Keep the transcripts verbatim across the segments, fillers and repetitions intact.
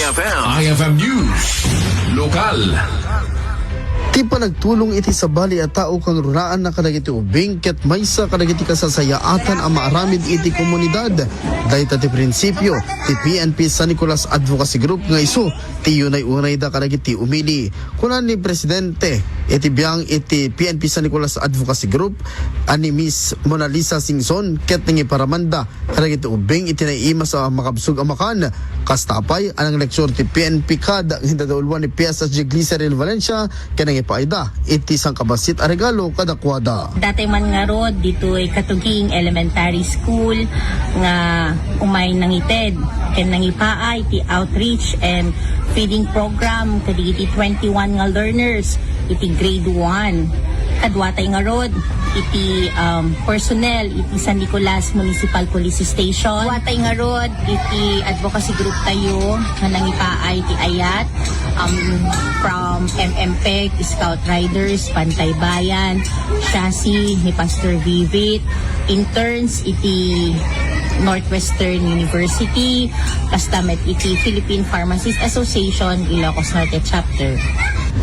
I F M News Lokal. Ti panagtulong iti sabali a tao kangrunaanna kadagiti ubing ket maysa kadagiti kasasayaatan a maaramid iti komunidad. Dayta ti prinsipio ti P N P San Nicolas Advocacy Group nga isu ti unay-unayda kadagiti umili. Kuna ni Presidente iti biang iti P N P San Nicolas Advocacy Group a ni Miss Mona Lisa Singson ket nangiparamanda kadagiti ubing iti naiimas a makabsog a makan. Kasta pay a nangleksion ti P N P cad nga dadauluan ni P S S G Glyceril Valencia ken nangipaayda iti sangkabassit a regalo kadakuada. Datay man ngarud ditoy Katuging Elementary School nga umay nangited ken nangipaay ti outreach and feeding program kadagiti twenty-one nga learners iti grade one. Kaduatay ngarud iti, um, personnel iti San Nicolas Municipal Police Station. Kaduatay ngarud iti advocacy group tayo nga nangipaay ti ayat, um, from M M P E G, Scout Riders, Pantay Bayan, Chasi, ni Pastor Vivit, interns iti Northwestern University, kasta met iti Philippine Pharmacist Association, Ilocos Norte Chapter.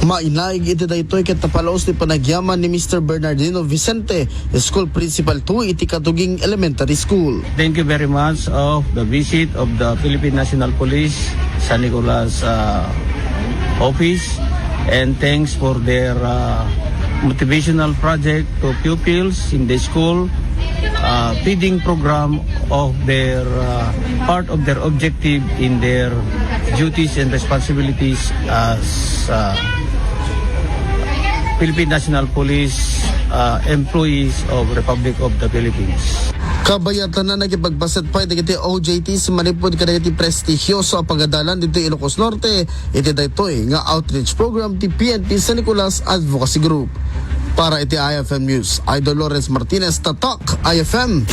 Mainaig iti daytoy ket napalaos ti panagyaman ni Mister Bernardino Vicente, school principal two iti Katuging Elementary School. Thank you very much of the visit of the Philippine National Police San Nicolas, uh, office, and thanks for their, uh, motivational project to pupils in the school, uh, feeding program of their, uh, part of their objective in their duties and responsibilities as, uh, Philippine National Police, uh, employees of Republic of the Philippines. Kabayatan a nakipagpaset pay dagiti O J Ts manipud kadagiti prestihioso a pagadalan ditoy Ilocos Norte iti daytoy nga outreach program ti P N P San Nicolas Advocacy Group. Para iti I F M News, Idol Lawrence Martinez, Tatak I F M.